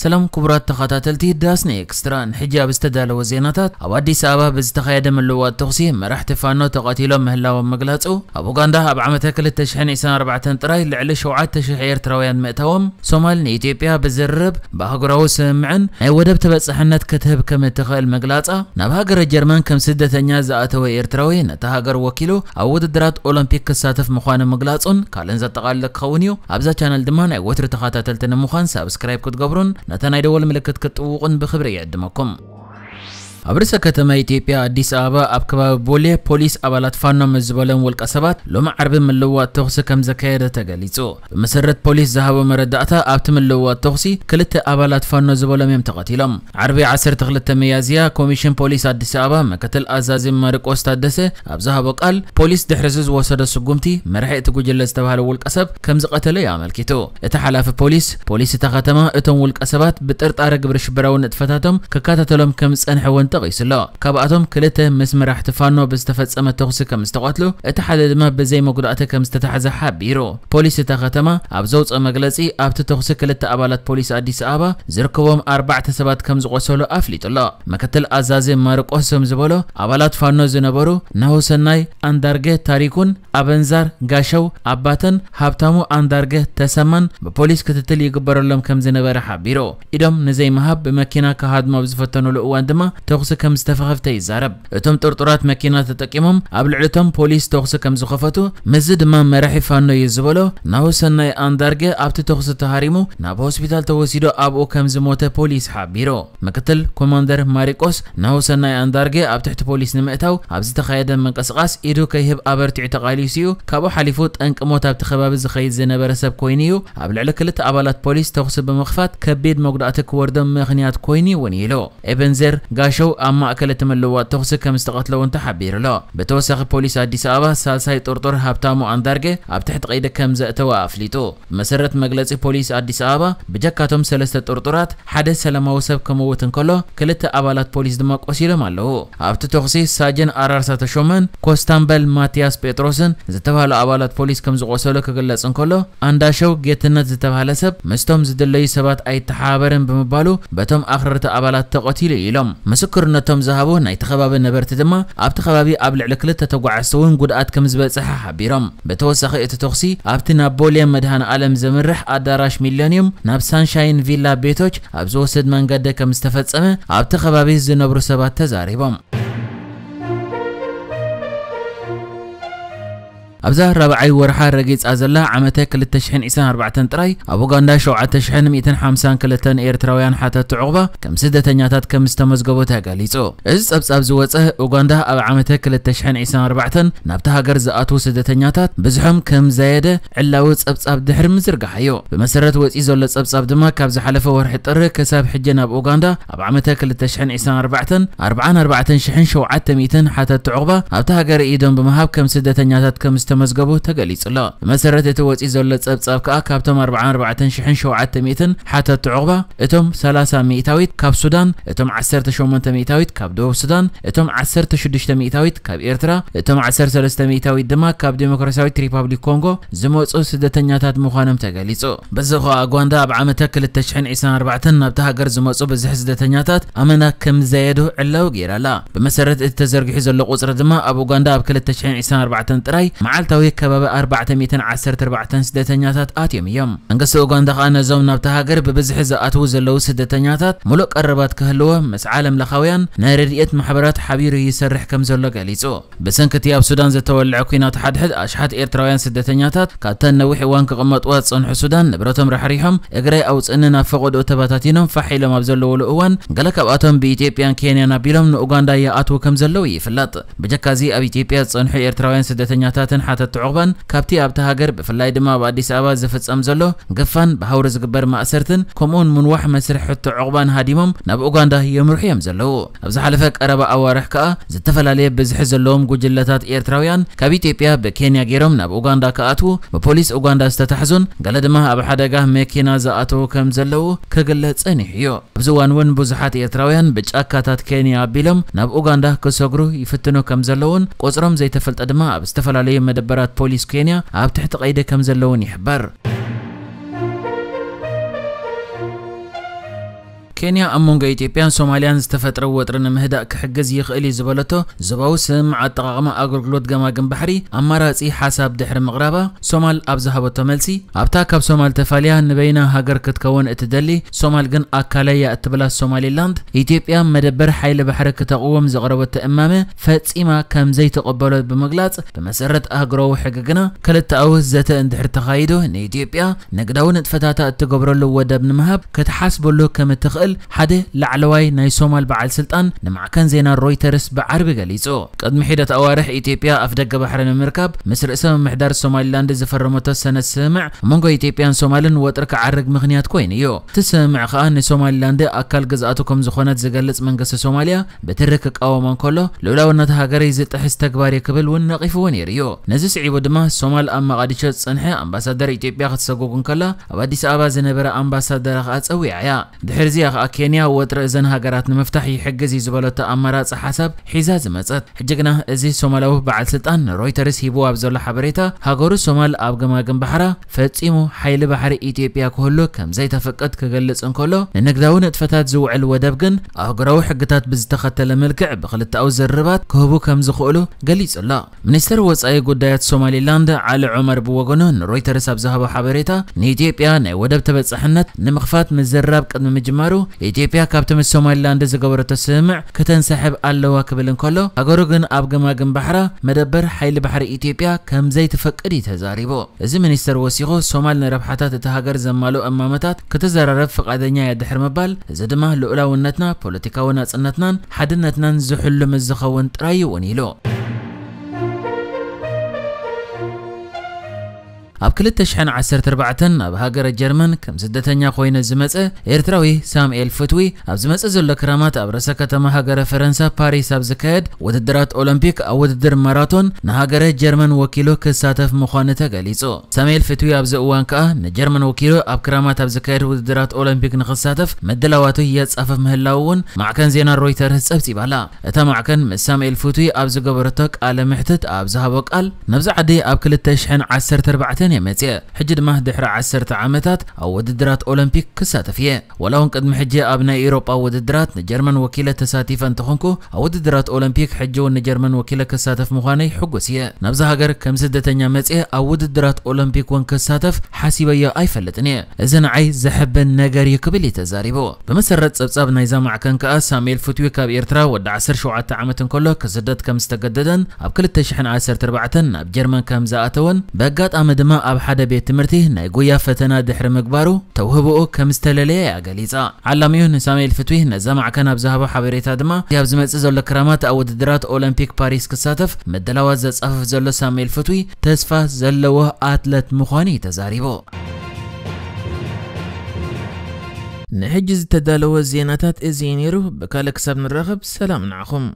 ሰላም ክቡራት ተኸታተልቲ ዳስኒ ኤክስትራ፣ ንሕጂ ኣብ ዝተዳለወ ዜናታት፣ ኣብ ኣዲስ ኣበባ ብዝተኻየደ ምልውዋጥ ተኹሲ መራሕቲ ፋኖ ተቐቲሎም ምህላዎም ምግላጹ፣ ኣብ ኡጋንዳ ኣብ ዓመተ ክልተ ሽሕን ዕስራን ኣርባዕተን ጥራይ ልዕሊ ሸውዓተ ሽሕ ኤርትራውያን ምእታዎም፣ ሶማል ንኢትዮጵያ ብዝርርብ ብኣህጉራዊ ስምምዕን ናይ ወደብ ተበጻሕነት ክትህብ ከም እትኽእል ምግላጻ፣ ናብ ሃገረ ጀርመን ከም ስደተኛ ዝኣተወ ኤርትራዊ ነታ ሃገር ወኪሉ ኣብ ውድድራት ኦሎምፒክ ክሳተፍ ምዃኑ ምግላጹን ካልእን ዘጠቓልል ክኸውን እዩ። ኣብዛ ቻነል ድማ ናይ ወትሪ ተኸታተልቲ ንምዃን ሳብስክራይብ ክትገብሩን ነታ ናይ ደወል ምልክት ክትጥውቑን ብኽብሪ ይዕድመኩም። ኣብ ርእሰ ከተማ ኢትዮጵያ ኣዲስ ኣበባ ኣብ ከባቢ ቦሌ ፖሊስ ኣባላት ፋኖ ምስ ዝበሎም ውልቀ ሰባት ሎሚ ዓርቢ ምልውዋጥ ተኹሲ ከም ዘካየደ ተገሊጹ። ብመሰረት ፖሊስ ዝሃቦ መረዳእታ ኣብቲ ምልውዋጥ ተኹሲ ክልተ ኣባላት ፋኖ ዝበሎም እዮም ተቐቲሎም። ዓርቢ ዓሰርተ ክልተ ሚያዝያ ኮሚሽን ፖሊስ ኣዲስ ኣበባ ምክትል ኣዛዚ ማርቆስ ታደሰ ኣብ ዝሃቦ ቃል ፖሊስ ድሕሪ እዚ ዝወሰዶ ስጉምቲ መራሒ እቲ ጉጅለ ዝተባህለ ውልቀ ሰብ ከም ዝቐተለ እዩ ኣመልኪቱ። እቲ ሓላፊ ፖሊስ፣ ፖሊስ እታ ከተማ እቶም ውልቀ ሰባት ብጥርጣረ ግብረ ሽበራዊ ንጥፈታቶም ክከታተሎም ከም ዝጸንሐ እውን ጠቒሱ ኣሎ። ካብኣቶም ክልተ ምስ መራሕቲ ፋኖ ብዝተፈጸመ ተኹሲ ከም ዝተቐትሉ፣ እቲ ሓደ ድማ ብዘይ መጉዳእቲ ከም ዝተታሕዘ ሓቢሩ። ፖሊስ እታ ከተማ ኣብ ዘውፅኦ መግለፂ ኣብቲ ተኹሲ ክልተ ኣባላት ፖሊስ ኣዲስ ኣበባ ዝርከቦም ኣርባዕተ ሰባት ከም ዝቆሰሉ ኣፍሊጡ ኣሎ። ምክትል ኣዛዚ ማርቆስ ከም ዝበሎ ኣባላት ፋኖ ዝነበሩ ናሁሰናይ ኣንዳርገ ታሪኩን ኣበንዛር ጋሸው ኣባተን ሃብታሙ ኣንዳርገ ተሰማን ብፖሊስ ክትትል ይግበረሎም ከም ዝነበረ ሓቢሩ። ኢዶም ንዘይምሃብ ብመኪና ክሃድሙ ኣብ ዝፈተኑሉ እዋን ድማ ተኹሲ ከም ዝተኸፍተ ይዛረብ። እቶም ጥርጡራት መኪና ተጠቂሞም ኣብ ልዕሊ እቶም ፖሊስ ተኹሲ ከም ዝኸፈቱ፣ ምስዚ ድማ መራሒ ፋኖ እዩ ዝበሎ ናሁሰናይ ኣንዳርገ ኣብቲ ተኹሲ ተሃሪሙ ናብ ሆስፒታል ተወሲዱ ኣብኡ ከም ዝሞተ ፖሊስ ሓቢሩ። ምክትል ኮማንደር ማሪቆስ ናሁሰናይ ኣንዳርገ ኣብ ትሕቲ ፖሊስ ንምእታው ኣብ ዝተኻየደ ምንቅስቓስ ኢዱ ከይህብ ኣበርቲዑ ተቓሊሱ እዩ። ካብኡ ሓሊፉ ጠንቂ ሞት ኣብቲ ከባቢ ዝኸይድ ዝነበረ ሰብ ኮይኑ እዩ ኣብ ልዕሊ ክልተ ኣባላት ፖሊስ ተኹሲ ብምኽፋት ከቢድ መጉዳእቲ ክወርዶም ምኽንያት ኮይኑ እውን ኢሉ። ኤበንዘር ጋሸው ኣብ ማእከል እቲ ምልውዋጥ ተኹሲ ከም ዝተቐትለ እውን ተሓቢሩ ኣሎ። ብተወሳኺ ፖሊስ ኣዲስ ኣበባ ሳልሳይ ጥርጡር ሃብታሙ ኣንዳርገ ኣብ ትሕቲ ቀይዲ ከም ዘእተወ ኣፍሊጡ። ብመሰረት መግለጺ ፖሊስ ኣዲስ ኣበባ ብጀካቶም ሰለስተ ጥርጡራት ሓደ ሰላማዊ ሰብ ክመውት እንከሎ ክልተ ኣባላት ፖሊስ ድማ ቆሲሎም ኣለዉ። ኣብቲ ተኹሲ ሳጅን ኣራርሳ ተሾመን ኮስታምበል ማቲያስ ጴጥሮስን ዝተባህሉ ኣባላት ፖሊስ ከም ዝቆሰሉ ክግለጽ እንከሎ ኣንዳሸው ጌትነት ዝተባህለ ሰብ ምስቶም ዝድለዩ ሰባት ኣይተሓባበርን ብምባሉ በቶም ኣኽረርቲ ኣባላት ተቐቲሉ ኢሎም። ምስክርነቶም ዝሃቡ ናይቲ ከባቢ ነበርቲ ድማ ኣብቲ ከባቢ ኣብ ልዕሊ ክልተ ተጓዓዝቲ እውን ጉድኣት ከም ዝበጽሐ ሓቢሮም። ብተወሳኺ እቲ ተኹሲ ኣብቲ ናብ ቦሌ መድሃን ኣለም ዘምርሕ ኣዳራሽ ሚሊዮኒየም ናብ ሳንሻይን ቪላ ቤቶች ኣብ ዝወስድ መንገዲ ከም ዝተፈጸመ ኣብቲ ከባቢ ዝነብሩ ሰባት ተዛሪቦም። ኣብዛ ራብዓይ ወርሓ ረጊጻ ዘላ ዓመተ ክልተ ሽሕን ዕስራን ኣርባዕተን ጥራይ ኣብ ኡጋንዳ ሸውዓተ ሽሕን ሚእትን ሓምሳን ክልተን ኤርትራውያን ሓተቲ ዑቕባ ከም ስደተኛታት ከም ዝተመዝገቡ ተገሊጹ። እዚ ጸብጻብ ዝወጸ ኡጋንዳ ኣብ ዓመተ ክልተ ሽሕን ዕስራን ኣርባዕተን ናብታ ሃገር ዝኣትዉ ስደተኛታት ብዝሖም ከም ዘየደ ዕላዊ ጸብጻብ ድሕሪ ምዝርጋሕ እዩ። ብመሰረት ወጺኡ ዘሎ ጸብጻብ ድማ ካብ ዝሓለፈ ወርሒ ጥሪ ክሳብ ሕጂ ናብ ኡጋንዳ ኣብ ዓመተ ክልተ ሽሕን ዕስራን ኣርባዕተን ኣርባዓን ኣርባዕተን ሽሕን ሸውዓተ ሚእትን ሓተቲ ዑቕባ ኣብታ ሃገር ኢዶም ብምሃብ ከም ስደተኛታት ከም ዝተመዝገቡ ተገሊጹ ኣሎ። ብመሰረት እቲ ወጺኡ ዘሎ ጸብጻብ ከኣ ካብቶም ኣርባዓን ኣርባዕተን ሽሕን ሸውዓተ ሚእትን ሓተቲ ዑቕባ እቶም ሰላሳ ሚእታዊት ካብ ሱዳን፣ እቶም ዓሰርተ ሸሞንተ ሚእታዊት ካብ ደቡብ ሱዳን፣ እቶም ዓሰርተ ሽዱሽተ ሚእታዊት ካብ ኤርትራ፣ እቶም ዓሰርተ ሰለስተ ሚእታዊት ድማ ካብ ዲሞክራሲያዊት ሪፓብሊክ ኮንጎ ዝመጹ ስደተኛታት ምዃኖም ተገሊጹ። በዚ ኸኣ ኡጋንዳ ኣብ ዓመተ ክልተ ሽሕን ዕስራን ኣርባዕተን ናብታ ሃገር ዝመጹ ብዝሒ ስደተኛታት ኣመና ከም ዝዘየዱ ዕላዊ ገይራ ኣላ። ብመሰረት እቲ ተዘርጊሑ ዘሎ ቁጽሪ ድማ ኣብ ኡጋንዳ ኣብ ክልተ ሽሕን ዕስራን ኣርባዕተን ጥራይ መዓልታዊ ከባቢ ኣርባዕተ ሚእትን ዓሰርተ ኣርባዕተን ስደተኛታት ኣትዮም እዮም። መንግስቲ ኡጋንዳ ከኣ ነዞም ናብታ ሃገር ብብዝሒ ዝኣትዉ ዘለዉ ስደተኛታት ምሉእ ቀረባት ክህልዎ ምስ ዓለም ለኻውያን ናይ ረድኤት ማሕበራት ሓቢሩ ይሰርሕ ከም ዘሎ ገሊጹ። ብሰንኪ እቲ ኣብ ሱዳን ዝተወልዐ ኲናት ሓድሕድ ኣሽሓት ኤርትራውያን ስደተኛታት ካብተን ነዊሕ እዋን ክቕመጥዋ ዝጸንሑ ሱዳን ንብረቶም ራሕሪሖም እግረይ ኣውጽእኒ ናብ ፈቐድኡ ተበታቲኖም ፋሕ ኢሎም ኣብ ዘለዉሉ እዋን ገለ ካብኣቶም ብኢትዮጵያን ኬንያን ኣቢሎም ንኡጋንዳ ይኣትዉ ከም ዘለዉ ይፍለጥ። ብጀካዚ ኣብ ኢትዮጵያ ዝጸንሑ ኤርትራውያን ስደተኛታትን ሓተቲ ዑቕባን ካብቲ ኣብቲ ሃገር ብፍላይ ድማ ኣብ ኣዲስ ኣበባ ዝፍጸም ዘሎ ግፋን ብሃውሪ ዝግበር ማእሰርትን ከምኡውን ምንዋሕ መስርሕ ሕቶ ዑቕባን ሃዲሞም ናብ ኡጋንዳ የምርሑ እዮም ዘለዉ። ኣብ ዝሓለፈ ቀረባ ኣዋርሕ ከኣ ዝተፈላለየ ብዝሒ ዘለዎም ጉጅለታት ኤርትራውያን ካብ ኢትዮጵያ ብኬንያ ገይሮም ናብ ኡጋንዳ ክኣትዉ ብፖሊስ ኡጋንዳ ዝተታሕዙን ገለ ድማ ኣብ ሓደጋ መኪና ዝኣተዉ ከም ዘለዉ ክግለጽ ጸኒሑ እዩ። ኣብዚ እዋን እውን ብዙሓት ኤርትራውያን ብጫካታት ኬንያ ኣቢሎም ናብ ኡጋንዳ ክሰግሩ ይፍትኑ ከም ዘለዉን ቁጽሮም ዘይተፈልጠ ድማ ኣብ ዝተፈላለዩ መደበራት ፖሊስ ኬንያ ኣብ ትሕቲ ቀይዲ ከም ዘለዉን ይሕበር። ኬንያ ኣብ መንጎ ኢትዮጵያን ሶማልያን ዝተፈጥረ ወጥሪ ንምህዳእ ክሕግዝ ይኽእል እዩ ዝበለቶ ዞባዊ ስምምዕ ኣጠቓቕማ ኣገልግሎት ገማግም ባሕሪ ኣማራጺ ሓሳብ ድሕሪ ምቕራባ፣ ሶማል ኣብ ዝሃበቶ መልሲ፣ ኣብታ ካብ ሶማል ተፋልያ ንበይና ሃገር ክትከውን እትደሊ ሶማል ግን ኣካለይ እያ እትብላ ሶማሊላንድ፣ ኢትዮጵያ መደበር ሓይሊ ባሕሪ ክተቕውም ዘቕረበቶ እማመ ፈጺማ ከም ዘይትቕበሎ ብምግላጽ፣ ብመሰረት ኣህጉራዊ ሕጊ ግና ክልተኣዊ ዘተ እንድሕር ተኻይዱ ንኢትዮጵያ ንግዳዊ ንጥፈታታ እትገብረሉ ወደብ ንምሃብ ክትሓስበሉ ከም እትኽእል ሓደ ላዕለዋይ ናይ ሶማል በዓል ስልጣን ንማዕከን ዜና ሮይተርስ ብዓርቢ ገሊጹ። ቅድሚ ሒደት ኣዋርሕ ኢትዮጵያ ኣፍደገ ባሕሪ ንምርካብ ምስ ርእሰ ምምሕዳር ሶማሊላንድ ዝፈረመቶ ሰነድ ስምምዕ ኣብ መንጎ ኢትዮጵያን ሶማልን ወጥሪ ክዓርግ ምኽንያት ኮይኑ እዩ። እቲ ስምምዕ ከኣ ንሶማሊላንድ ኣካል ግዝኣቱ ከም ዝኾነት ዝገልጽ መንግስቲ ሶማልያ ብትሪ ክቃወሞ እንከሎ፣ ልኡላውነት ሃገረይ ዝጥሕስ ተግባር እዩ ክብል እውን ነቒፍዎ ነይሩ እዩ። ነዚ ስዒቡ ድማ ሶማል ኣብ መቓዲሾ ዝጸንሐ ኣምባሳደር ኢትዮጵያ ክትሰጉግ እንከላ፣ ኣብ ኣዲስ ኣበባ ዝነበረ ኣምባሳደራ ከኣ ጸዊዓ እያ። ድሕርዚኣ ከኣ ኬንያ ወጥሪ እዘን ሃገራት ንምፍታሕ ይሕግዝ እዩ ዝበለቶ ኣማራጺ ሓሳብ ሒዛ ዝመጸት። ሕጂ ግና እዚ ሶማላዊ በዓል ስልጣን ንሮይተርስ ሂብዎ ኣብ ዘሎ ሓበሬታ፣ ሃገሩ ሶማል ኣብ ገማግም ባሕራ ፈጺሙ ሓይሊ ባሕሪ ኢትዮጵያ ክህሉ ከም ዘይተፈቅድ ክገልጽ እንከሎ፣ ንንግዳዊ ንጥፈታት ዝውዕል ወደብ ግን ኣህጉራዊ ሕግታት ብዝተኸተለ መልክዕ ብክልተኣዊ ዝርርባት ክህቡ ከም ዝኽእሉ ገሊጹ ኣሎ። ሚኒስተር ወጻኢ ጉዳያት ሶማሊላንድ ዓሊ ዑመር ብወገኑ ንሮይተርስ ኣብ ዝሃቦ ሓበሬታ፣ ንኢትዮጵያ ናይ ወደብ ተበጻሕነት ንምኽፋት ምዝርራብ ቅድሚ ምጅማሩ፣ ኢትዮጵያ ካብቲ ምስ ሶማሊላንድ ዝገበረቶ ስምምዕ ከተንሰሕብ ኣለዋ ክብል እንከሎ፣ ሃገሩ ግን ኣብ ገማግም ባሕራ መደበር ሓይሊ ባሕሪ ኢትዮጵያ ከም ዘይትፈቅድ እዩ ተዛሪቡ። እዚ ሚኒስተር ወሲኹ፣ ሶማል ንረብሓታት እታ ሃገር ዘማልኡ እማመታት ክትዘራረብ ፍቓደኛ እያ ድሕሪ ምባል፣ እዚ ድማ ልኡላውነትና፣ ፖለቲካዊ ናጽነትናን ሓድነትናን ዝሕሉ ምስ ዝኸውን ጥራይ እዩ እውን ኢሉ። ኣብ ክልተ ሽሕን ዓሰርተ ኣርባዕተን ናብ ሃገረ ጀርመን ከም ስደተኛ ኮይኑ ዝመጸ ኤርትራዊ ሳሙኤል ፍትዊ፣ ኣብ ዝመጽእ ዘሎ ክራማት ኣብ ርእሰ ከተማ ሃገረ ፈረንሳ ፓሪስ ኣብ ዝካየድ ውድድራት ኦሎምፒክ ኣብ ውድድር ማራቶን ንሃገረ ጀርመን ወኪሉ ክሳተፍ ምዃኑ ተገሊጹ። ሳሙኤል ፍትዊ ኣብዚ እዋን ከኣ ንጀርመን ወኪሉ ኣብ ክራማት ኣብ ዝካየድ ውድድራት ኦሎምፒክ ንኽሳተፍ ምድላዋቱ የጻፍፍ ምህላዉ እውን ማዕከን ዜና ሮይተርስ ጸብጺባላ። እታ ማዕከን ምስ ሳሙኤል ፍትዊ ኣብ ዝገበረቶ ቃለ ምሕትት ኣብ ዝሃቦ ቃል፣ ናብዚ ዓዲ ኣብ ክልተ ሽሕን ዓሰርተ ኣርባዕተን እየ መጽየ። ሕጂ ድማ ድሕሪ ዓሰርተ ዓመታት ኣብ ውድድራት ኦሎምፒክ ክሳተፍ እየ። ዋላ እውን ቅድሚ ሕጂ ኣብ ናይ ኤውሮጳ ውድድራት ንጀርመን ወኪለ ተሳቲፈ እንተኾንኩ፣ ኣብ ውድድራት ኦሎምፒክ ሕጂ እውን ንጀርመን ወኪለ ክሳተፍ ምዃነይ ሕጉስ እየ። ናብዚ ሃገር ከም ስደተኛ መጽየ ኣብ ውድድራት ኦሎምፒክ እውን ክሳተፍ ሓሲበዮ ኣይፈልጥን እየ። እዚ ንዓይ ዘሕብን ነገር እዩ ክብል እዩ ተዛሪቡ። ብመሰረት ጸብጻብ ናይዛ ማዕከን ከኣ ሳሙኤል ፍትዊ ካብ ኤርትራ ወዲ ዓሰርተ ሸውዓተ ዓመት እንከሎ ክስደት ከም ዝተገደደን ኣብ ክልተ ሽሕን ዓሰርተ ኣርባዕተን ናብ ጀርመን ከም ዝኣተወን ብኣጋጣሚ ድማ ኣብ ሓደ ቤት ትምህርቲ ናይ ጉያ ፈተና ድሕሪ ምግባሩ ተውህቦኡ ከም ዝተለለየ እያ ገሊጻ። ዓላሚኡ ንሳሙኤል ፍትዊ ነዛ ማዕከን ኣብ ዝሃቦ ሓበሬታ ድማ፣ ኣብ ዝመጽእ ዘሎ ክራማት ኣብ ውድድራት ኦሎምፒክ ፓሪስ ክሳተፍ ምድላዋት ዘጻፍፍ ዘሎ ሳሙኤል ፍትዊ ተስፋ ዘለዎ ኣትለት ምዃኑ እዩ ተዛሪቡ። ንሕጂ ዝተዳለወ ዜናታት እዚ እዩ ነይሩ። ብካልእ ክሳብ ንራኸብ ሰላም ንዓኹም።